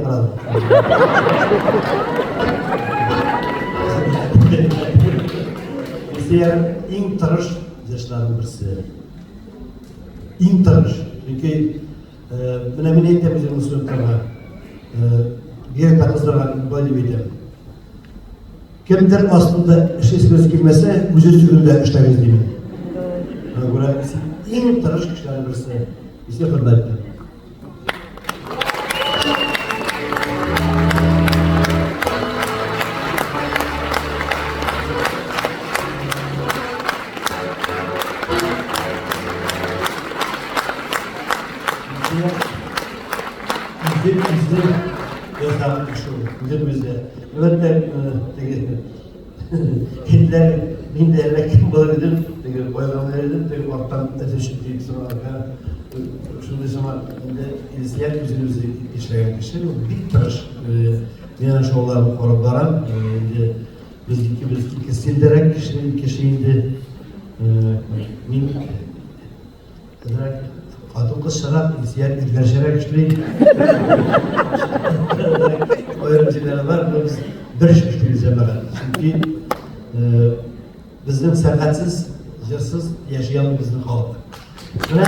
карадым. Илсөяр иң тырыш җырчыларның берсе. Иң тырыш. Чөнки менә мин әйтәм үземнең студентларга, бигрәк тә кызларга болай дип әйтәм. Кемдер астында эшлисегез килмәсә, үз өстегездә эшләгез димен. Шуңа күрә иң тырыш кешеләрнең берсе. Безгә хөрмәт итәм. Үзе ясаган кеше ул, үзен үзе. Әлбәттә, теге Хитләр мин дә әллә кем булыр идем, теге байлар идем, теге арттан әтәчеп дип сорарга. Шундый сыман инде Илсөяр үзен үзе эшләгән кеше, ул бик тырыш. Мин аның шоуларын карап барам. Инде без икебез ике стильдәрәк кеше, кеше инде. Мин Әзрәк хатын-кызчарак, Илсөяр ирләрчәрәк эшли. Аерым җирләре бар, но без бер эш эшлибез җәмәгать. Чөнки безнең сәнгатьсез, җырсыз яши алмый безнең халык. Менә